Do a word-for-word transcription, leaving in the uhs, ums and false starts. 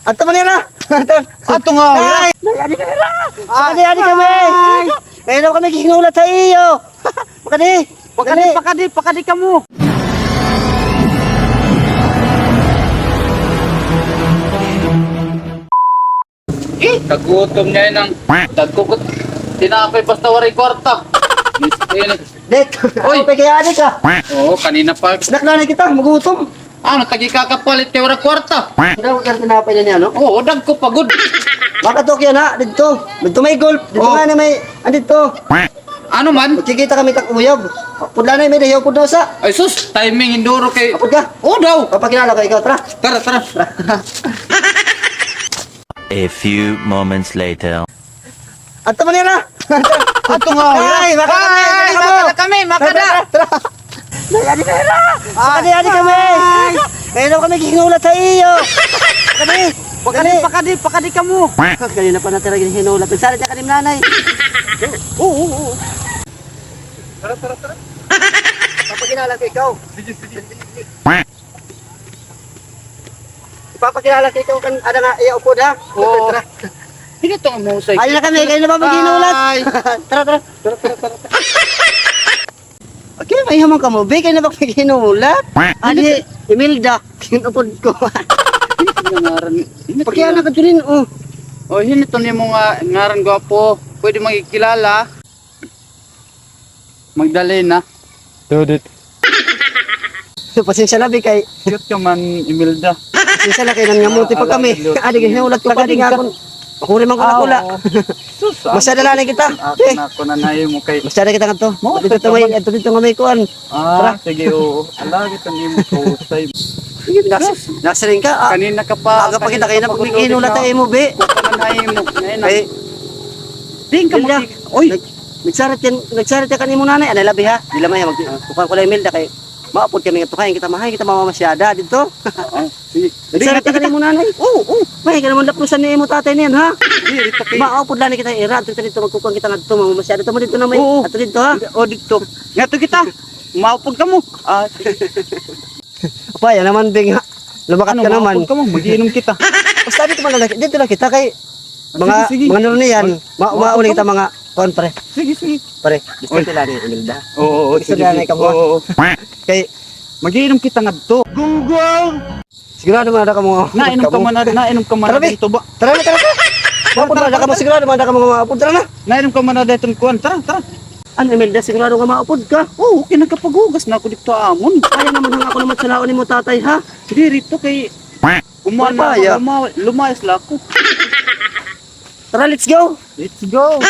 Adto man hira. Adto nga. Ay, adi ka hira. Adi, adi kami. Ay, daw kami gihinulat ha iyo. Pakadi. Pakadi, pakadi, pakadi kamo. Eh, kagutom niya nang dagko ko. Tinapay basta waray kwarta. Miss ko yun eh. Dek, oy, pagkayari ka. Oo, kanina pa. Snack na kita, magutom. Ano, tagi kakapalit kay wala kwarta. Daw ka tinapay niya, no? Oo, dagko pa gud. Makatok yan, ha, didto. Didto may golf. Didto nga na may, andito. Ano man? Magkikita kami tak uyab. Pudla na, may dayaw pud na usa. Ay sus, timing hinduro kay. Apod ka? Oo daw. Papakilala ko ikaw, tara. Tara, tara. A few moments later. Adto man hira. Adto nga. Ay, makada kami, makada kami, makada. Tara, tara, tara. Adi, adi kami. Ay, daw kami gihinulat ha iyo. Pakadi. Pakadi, pakadi, pakadi kamo. Kanina pa natira gihinulat. Nagsarit ka kan im nanay. Oo, oo, oo. Tara, tara, tara. Papakilala ko ikaw. Sige, sige, sige, sige. Ipapakilala ko ikaw kan ada nga iya upod, ha? Oo. Tara. Hini to nga mahusay. Ay, na kami, kayo na ba maghinulat? Ay. Tara, tara. Tara, tara, tara, tara. Okay, may hamon kamo, be, kayo na ba maghinulat? Ani, Imelda, yung upod ko. Hini to nga ngaran. Pakiana ka diri, oh. Oh, hini to nimo nga ngaran, gwapo. Pwede magkilala. Magdalena. Dudut. Pasensya na, bi, kay cute ka man, Imelda. Pasensya na kay nangamuti pa kami. Adi, hinulat ko pa, di nga akon. Makuri man ko na kula. Sus, masyada na kita. Ako na, nahimo kay masyada kita ngadto. Dito to may, dito, dito nga may kuan. Ah, sige, oo. Ala, kita nimo ko time. Sige, nasiring ka. Kanina ka pa. Aga pa kita, kay na pag hinulat ta imo, bi. Ako na nahimo. Ay. Di ka maki-, oy. Nagsarit yan, nagsarit yan kan imo nanay, anay labi ha. Di lamay ha, mag-, kukuha ko lang Imelda kay maupod kami ngadto kay kita mahay, kita mamamasyada didto. Oo, sige. Nagsarit yan kan imo nanay. Oo, oo. Mahay ka naman laplusan ni imo tatay niyan ha. Di, di pa kay maupod lang kita ira, adto kita didto, magkukuha kita ngadto, mamamasyada. Adto mo didto na may, oo, adto didto ha. Oo, didto. Ngadto kita. Maupod kamo. Ah, sige. Apay, yan naman, Bing, ha? Lumakat ka naman. Ano, maupod kamo? Mag-iinom kita. Basta dito man na, dito na kita kay mga, sige, sige, mga nurniyan, ma-, mauli kita mga kuan, pre. Sige, sige. Pre, gusto nila ni Imelda. Oo, oo, sige, sige. Gusto nila ni kamo. Oo, oo. Kay mag-iinom kita ngadto. Gunggong! Sigurado man ada kamo. Nainom ka man, nainom ka man dito ba? Tara na, tara na. Maupod man ada kamo, sigurado man ada kamo maupod, tara na. Nainom ka man ada iton kuan, tara, tara. Ano, Imelda, sigurado nga maupod ka? Oo, kay nagkapaghugas na ako dito amon. Kaya naman nga ako naman salaon nimo tatay, ha? Diri to kay kumaon na ako, luma-, lumayas la ako. Tara, let's go! Let's go!